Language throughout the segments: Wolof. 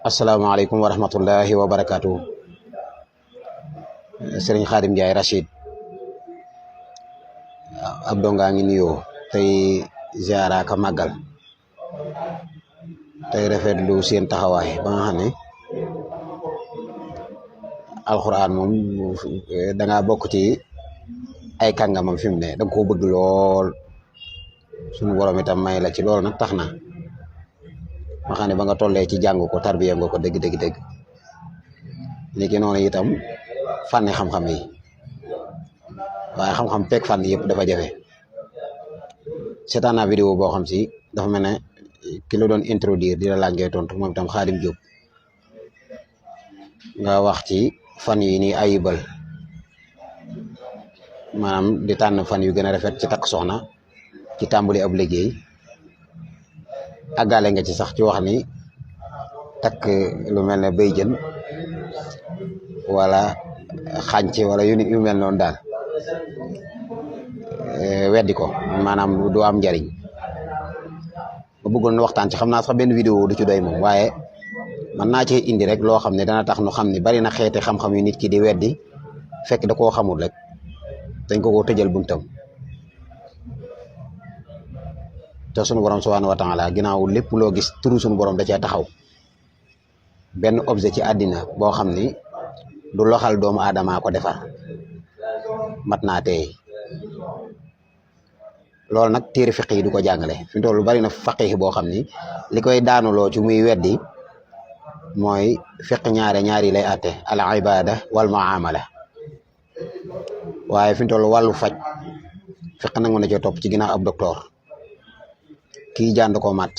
asalaamaaleykum wa rahmatullahi wa barakaatu. Sëriñ Xaadim Njaay Rachid ab dongaa ngi nuyoo tey ziara ka màggal tey rafetlu seen taxawaay ba nga xam ne alxuraan moom dangaa bokk ci ay kàngamam fi mu ne danga koo bëgg lool sunu borom itam may la ci lool nag tax na ma xam ne ba nga tollee ci jàng ko tarbiya nga ko dëgg ni ki noonu itam fànni xam-xam yi waaye xam-xam peeg fànn yëpp dafa jafe. seetaan naa vidéo boo xam si dafa mel ne ki la doon introduire di la laaj ngay tontu moom itam Xaadim Jóob nga wax ci fan yi nii ayibal maanaam di tànn fan yu gën a rafet ci takk soxna ci tàmbali ab liggéey àggaale nga ci sax ci wax ni takk lu mel ne béy jën wala xànc wala yu mel noonu daal weddi ko maanaam du am njariñ ba bëggoon waxtaan ci xam naa sax benn vidéo du ci doy moom waaye man naa cee indi rek loo xam ne dana tax nu xam ne bari na xeeti xam-xam yu nit ki di weddi fekk da koo xamul rek dañ ko tëjal buntam te sunu borom subhanahu wa taala ginnaaw lépp loo gis turu sunu borom da cee taxaw benn objet ci àddina boo xam ni du loxal doomu aadama ko defar mat naa tey loolu nag téere fiq yi du ko jàngale fi mu toll lu bari na faqih boo xam ni li koy daanuloo ci muy weddi mooy fiq ñaari lay àtte al ibada wal muamala waaye fi mu toll wàllu faj fiq nangu na cee topp ci ginnaaw ab docteur kii jànd ko mat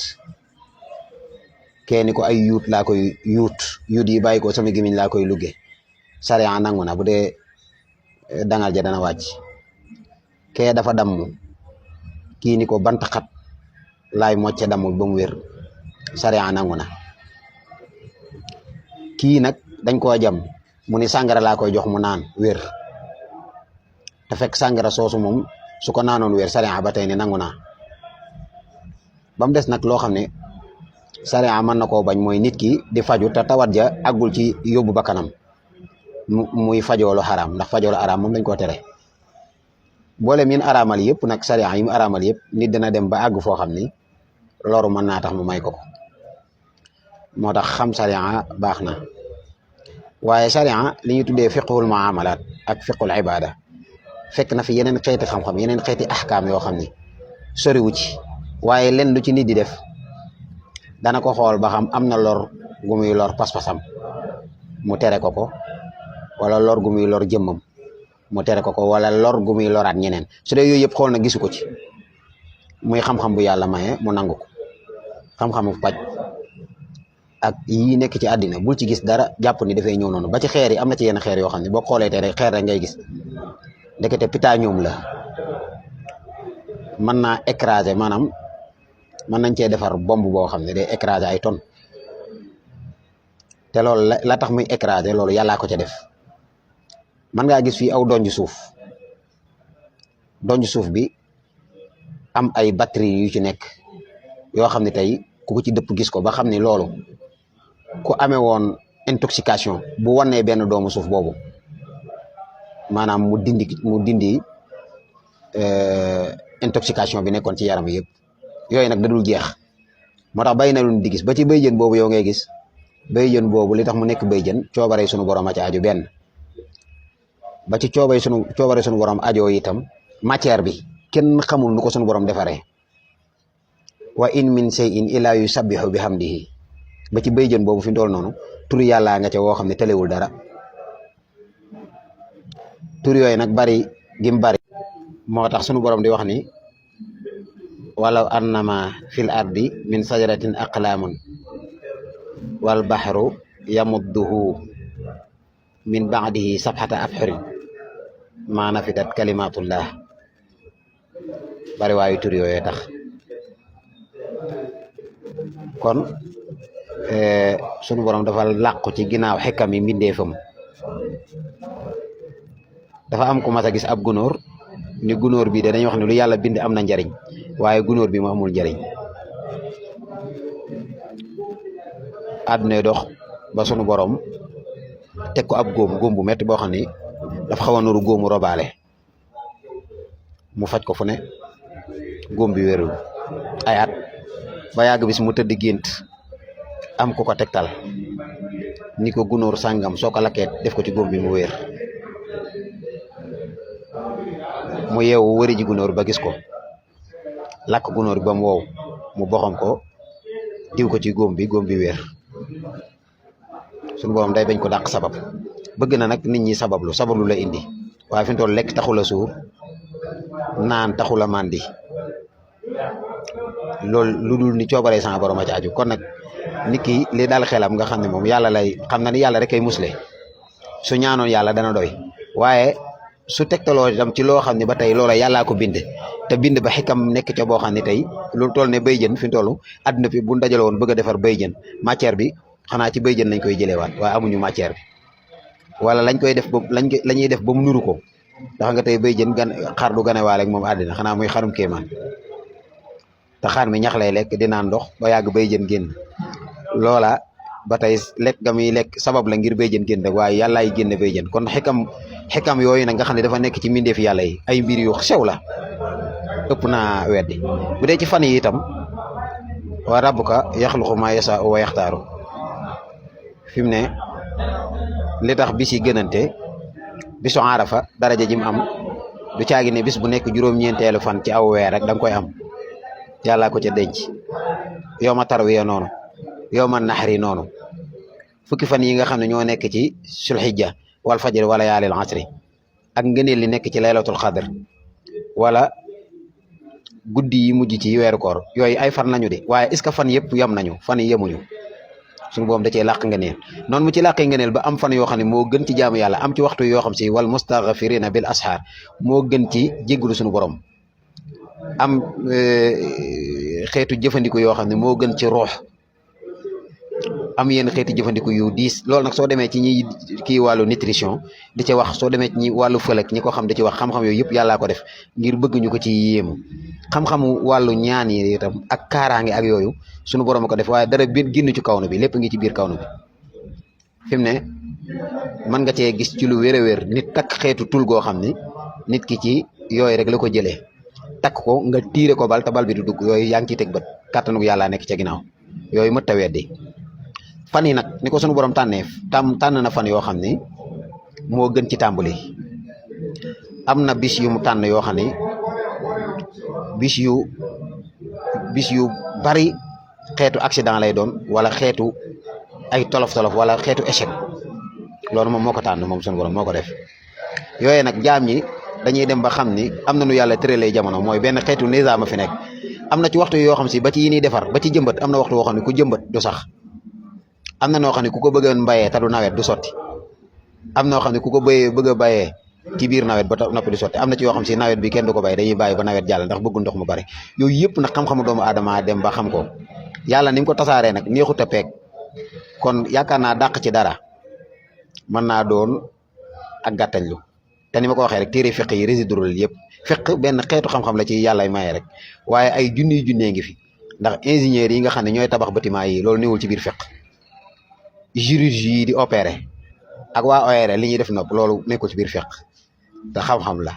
kenn ko ay yuut laa koy yuut yi bàyyi ko sama gémmiñ laa koy lugge sariya nangu na bu dee dangal ja dana wàcc kee dafa damm kii ni ko bant xat laay mocce dammul ba mu wér sariya nangu na kii nag dañ koo jam mu ni sàngara laa koy jox mu naan wér te fekk sàngara soosu moom su ko naanoon wér sariya ba tey ni nangu naa ba mu des nag loo xam ne sariya mën na koo bañ mooy nit ki di faju te tawat ja àggul ci yóbbu ba kanam muy fajoolu xaraam ndax fajoolu xaraam moom dañ koo tere boole min araamal yëpp nag sariya yi mu araamal yëpp nit dina dem ba àgg foo xam ni loru mën naa tax mu may ko moo tax xam sariya baax na waaye sariya li ñuy tuddee fiqhul muamalat ak fiqhul ibada fekk na fi yeneen xeeti xam-xam yeneen xeeti ahkaam yoo xam ni soriwu ci waaye len lu ci nit di def dana ko xool ba xam am na lor gu muy lor pas-pasam mu tere ko wala lor gu muy lor jëmmam mu tere ko wala lor gu muy loraat ñeneen su dee yooyu yëpp xool na gisu ko ci muy xam-xam bu yàlla maye mu nangu ko xam-xamu paj ak yii nekk ci àddina bul ci gis dara jàpp ni dafay ñëw noonu ba ci xeer yi am na ci yenn xeer yoo xam ne boo xoolee te rek xeer rek ngay gis ndekete pitaañoom la mën naa écraser maanaam mën nañ cee defar bombe boo xam ne day écraser ay tonnes te loolu la tax muy écraser loolu yàllaa ko ca def mën ngaa gis fii aw donj suuf bi am ay batterie yu ci nekk yoo xam ne tey ku ko ci dëpp gis ko ba xam ni loolu ku amee woon intoxication bu wannee benn doomu suuf boobu maanaam mu dindi intoxication bi nekkoon ci yaram yëpp yooyu nag da dul jeex moo tax bàyyi na lu di gis ba ci béy jën boobu yow ngay gis béy jën boobu li tax mu nekk béy jën coobare sunu borom a ci aju benn ba ci coobare sunu borom ajoo itam matière bi kenn xamul nu ko sunu borom defaree wa in min shay'in illa yusabbihu bihamdihi ba ci béy jën boobu fi mu toll noonu tur yàlla nga ca woo xam ne telewul dara tur yooyu nag bari gim bari moo tax sunu borom di wax ni walaw annama fil ardi min sajaratin aqlamun wal bahru yamudduhu min ba'dihi sabhata abhurin ma nafidat kalimatullah bari waayu tur yooyu tax kon sunu borom dafa làqu ci ginnaaw xekkam yi mbindeefam dafa am ku mas a gis ab gunóor ni gunóor bi de dañuy wax ne lu yàlla bind am na njariñ waaye gunóor bi mu amul njariñ àdduna dox ba sunu borom teg ko ab góom bu metti boo xam ni dafa xaw a nuru góomu robaale mu faj ko fu ne góom bi wérul ay at ba yàgg bis mu tëdd gént am ku ko tegtal ni ko gunóor sàngam soo ko lakkee def ko ci góom bi mu wér mu yeewu wëri ji gunóor ba gis ko lakk gunóor bi ba mu wow mu boxam ko diw ko ci góom bi wér suñu borom day bañ ko dàq sabab bëgg na nag nit ñi sabablu la indi waaye fi mu toll lekk taxul a suur naan taxul a màndi loolu lu dul ni coobaree sama borom a ci aju kon nag nit ki li daal xelam nga xam ne moom yàlla lay xam na ni yàlla rek ay musle su ñaanoon yàlla dana doy waaye su tegtaloo itam ci loo xam ne ba tey loola yàllaa ko bind te bind ba xikam nekk ca boo xam ne tey lu toll ne béy jën fi mu toll àdduna fi bu dajale woon bëgg a defar béy jën matière bi xanaa ci béy jën lañ koy jëlewaat waaye amuñu matière bi wala lañ koy def ba la ñuy def ba mu nuru ko ndax nga tey béy jën xar du ganewaale ak moom àddina xanaa muy xarum kéemaan te xar mi ñax lay lekk di naan ndox ba yàgg béy jën génn loola ba tey lekk ga muy lekk sabab la ngir béy jën génn rek waaye yàllaay génne béy jën kon xikam yooyu nag nga xam ne dafa nekk ci mbindeefi yàlla yi ay mbir yu sew la ëpp naa weddi bu dee ci fan yi itam wa rabbuka yaxluqu ma yasaa'u wa yaxtaaru fi mu ne li tax bis yi gënante bisu arafa daraja ji mu am du caagi ne bis bu nekk juróom-ñeenteelu fan ci aw weer rek da nga koy am yàllaa ko ca denc yow ma tarwiya noonu yow ma naxari noonu fukki fan yi nga xam ne ñoo nekk ci sulxijja wal fajri wala yaalil asri ak ngëneel li nekk ci laylatul xadr wala guddi yi mujj ci weeru koor yooyu ay fan lañu de waaye est ce que fan yëpp yem nañu fan yi yemuñu suñu boom da cee làq ngëneel noonu mu ci làqee ngëneel ba am fan yoo xam ne moo gën ci jaamu yàlla am ci waxtu yoo xam si wal mustaghfirina bil asxaar moo gën ci jéggulu suñu borom am xeetu jëfandiku yoo xam ne moo gën ci ruux am yenn xeeti jëfandiku yu diis loolu nag soo demee ci ñi kii wàllu nutrition di ci wax soo demee ci ñi wàllu fëlëk ñi ko xam di ci wax xam-xam yooyu yëpp yàllaa ko def ngir bëgg ñu ko ci yéemu xam-xamu wàllu ñaan yi itam ak kaaraange ak yooyu suñu borom a ko def waaye dara biir génn ci kawnu bi lépp ngi ci biir kawnu bi fi mu ne mën nga cee gis ci lu wér a wér nit takk xeetu tul goo xam ni nit ki ci yooyu rek la ko jëlee takk ko nga tiire ko bal te bal bi du dugg yooyu yaa ngi ciy teg bët kàttanu yàllaa nekk ca ginnaaw yooyu mët ta weddi fan yi nag ni ko sunu borom tànnee tànn na fan yoo xam ne moo gën ci tàmbali am na bis yu mu tànn yoo xam ne bis yu bari xeetu accident lay doon wala xeetu ay tolof-tolof wala xeetu échec loolu moom moo ko tànn moom sunu borom moo ko def yooyu nag jaam ñi dañuy dem ba xam ni am na nu yàlla tëralee jamono mooy benn xeetu nizaam a fi nekk am na ci waxtu yoo xam si ba ci yi ñuy defar ba ci jëmbat am na waxtu woo xam ne ku jëmbat du sax am na noo xam ne ku ko bëggoon mbayee te du nawet du sotti am noo xam ne ku ko bëgg a bayee ci biir nawet ba noppi du sotti am na ci yoo xam si nawet bi kenn du ko bay dañuy bàyyi ba nawet jàll ndax bëggul ndox mu bari yooyu yëpp nag xam-xamu doomu aadama dem ba xam ko yàlla ni mu ko tasaaree nag neexut a peeg kon yaakaar naa dàq ci dara mën naa doon ak gàttañlu te ni ma ko waxee rek téere fiq yi résidurul yëpp fiq benn xeetu xam-xam la ci yàlla maye rek waaye ay junnee ngi fi ndax ingénieurs yi nga xam ne ñooy tabax bâtiment yi loolu néewul ci biir fiq chirurgie yi di opérer ak waa ORL li ñuy def nopp loolu nekkul ci biir fiq te xam-xam la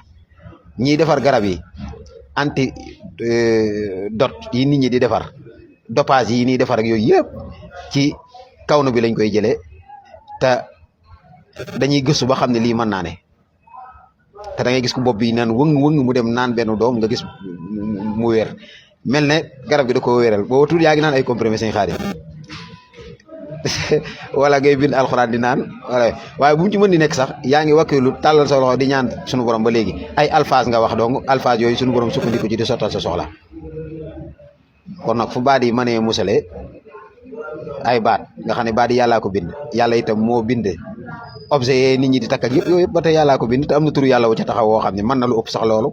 ñiy defar garab yi anti dot yi nit ñi di defar dopage yi ñuy defar ak yooyu yëpp ci kawnu bi lañ koy jëlee te dañuy gëstu ba xam ne lii mën naa ne te da ngay gis ku bopp bi naan wëng mu dem naan benn doom nga gis mu wér mel ne garab gi da ko wéral boo tudd yaa ngi naan ay comprimé sañ xaari wala ngay bind alxuraan di naan wala waaye bu mu ci mën di nekk sax yaa ngi wakkilu tàllal sa loxo di ñaan sunu borom ba léegi ay alphase nga wax donc alphase yooyu sunu borom sukkandiku ci di sottal sa soxla kon nag fu baat yi mënee musale ay baat nga xam ne baat yi yàllaa ko bind yàlla itam moo bind objet yee nit ñi di takk ak yëpp yooyu yëpp ba tey yàllaa ko bind te am na turu yàlla wu ca taxaw woo xam ne mën na lu ëpp sax loolu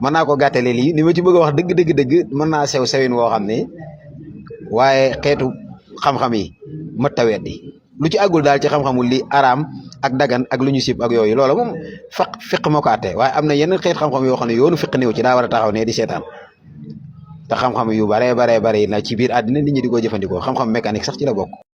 mën naa ko gàttale lii ni ma ci bëgg a wax dëgg mën naa sew sewin woo xam ne waaye xeetu xam-xam yi mët ta weddi lu ci àggul daal ci xam-xamul li araam ak dagan ak lu ñu sib ak yooyu loola moom fiq moo ko àtte waaye am na yeneen xeet xam-xam yoo xam ne yoonu fiq néew ci daa war a taxaw ne di seetaan te xam-xam yu bare na ci biir àddina nit ñi di ko jëfandikoo xam-xam mécanique sax ci la bokk